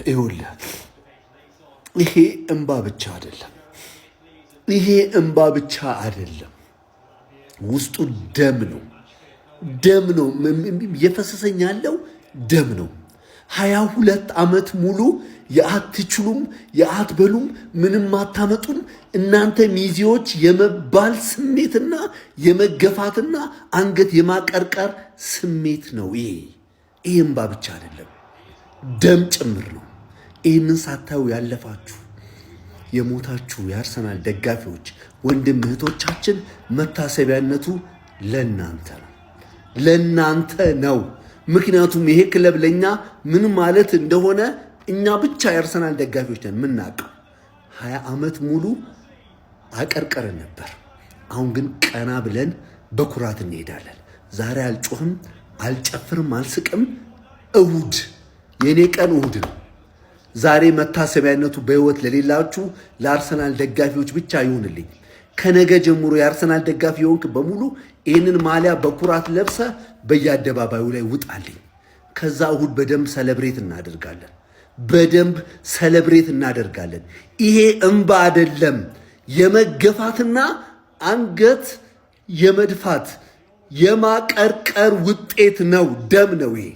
ይኸውልህ፣ ይሄ እምባ ብቻ አይደለም። ይሄ እምባ ብቻ አይደለም። ውስጡ ደም ነው። ደም ነው እየፈሰሰኝ ያለው፣ ደም ነው። 22 ዓመት ሙሉ የአትችሉም፣ የአትበሉም፣ ምንም አታመጡም እናንተ ሚዜዎች የመባል ስሜትና የመገፋትና አንገት የማቀርቀር ስሜት ነው። ይሄ እምባ ብቻ አይደለም፣ ደም ጭምር ነው። ይህንን ሳታዩ ያለፋችሁ፣ የሞታችሁ የአርሰናል ደጋፊዎች ወንድም እህቶቻችን፣ መታሰቢያነቱ ለናንተ ነው፣ ለናንተ ነው። ምክንያቱም ይሄ ክለብ ለእኛ ምን ማለት እንደሆነ እኛ ብቻ የአርሰናል ደጋፊዎች ነን የምናውቀው። 20 ዓመት ሙሉ አቀርቅረን ነበር። አሁን ግን ቀና ብለን በኩራት እንሄዳለን። ዛሬ አልጮህም፣ አልጨፍርም፣ አልስቅም። እሁድ የእኔ ቀን እሁድ ነው። ዛሬ መታሰቢያነቱ በሕይወት ለሌላችሁ ለአርሰናል ደጋፊዎች ብቻ ይሁንልኝ። ከነገ ጀምሮ የአርሰናል ደጋፊ የሆንክ በሙሉ ይህንን ማሊያ በኩራት ለብሰህ በየአደባባዩ ላይ ውጣልኝ። ከዛ እሁድ በደንብ celebrate እናደርጋለን። በደንብ celebrate እናደርጋለን። ይሄ እምባ አይደለም፣ የመገፋትና አንገት የመድፋት የማቀርቀር ውጤት ነው። ደም ነው ይሄ።